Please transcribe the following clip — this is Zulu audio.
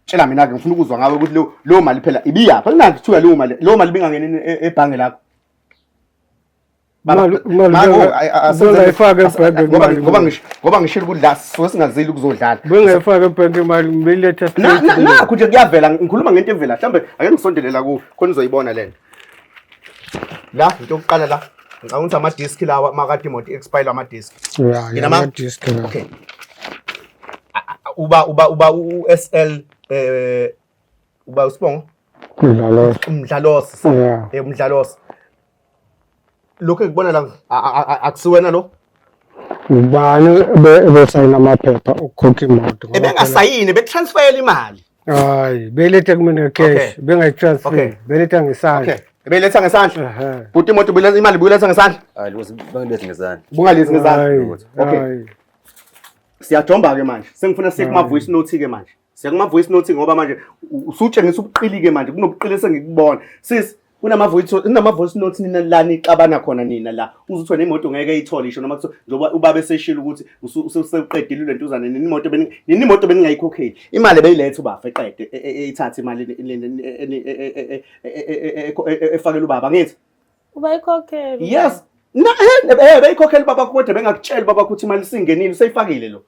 Tshela mina-ke, ngifuna ukuzwa ngawe ukuthi leyo mali phela ibiyaphi. Akunanto kuthiwa leyo mali, leyo mali ibingangeni ebhange lakho. Baba, Imali Mako, bengayifaka ebhange imali. Ngoba ngishilo ukuthi la sisuke singazili ukuzodlala. Bengayifaka ebhange imali, ngibeletha straight kuyo. Nakhu nje kuyavela, ngikhuluma ngento evela. Mhlawumbe ake ngisondele la kuwe, khona uzoyibona lento. La into yokuqala la, ngicabanga ukuthi ama-disc lawa makade imoto i-expire ama-disc. Ya, ama-disc la. Okay. Uba u-SL uba usibongo? Umdlalosi. Umdlalosi. Yeah. Umdlalosi. Lokho engikubona la akusiwena lo? Ubani ebesayina amaphepha ukukhokha imoto? Ngoba phela- Ebengasayini, betransferela imali. Hayi, beletha kumina cash, bengayitransfer, beletha ngesandla. Okay. Beletha ngesandla. Ehhe. Bhuti, imoto buyiletha, imali buyiletha ngesandla. Hayi, lutho, bangilethe ngesandla. Bungalethe ngesandla. Hayi, Okay. hayi. Siyajomba ke manje. Sengifuna siye kuma voice note ke manje. Siya kuma voice note ngoba manje usutshengisa ubuqili ke manje, kunobuqili esengikubona. Sis, kunama voice notes nina la nixabana khona nina la. Uzuthi wena imoto ngeke iyithole isho noma kuthiwa njengoba ubaba eseshilo ukuthi usewuqedile lentuzane, nina imoto nina imoto beningayikhokheli. Imali beyiletha ubafa eqede eyithathe imali efakela ubaba, ngithi. Ubayikhokhela. Yes. Na beyikhokhela ubaba kodwa bengakutsheli ubaba ukuthi imali isingenile, useyifakile lo.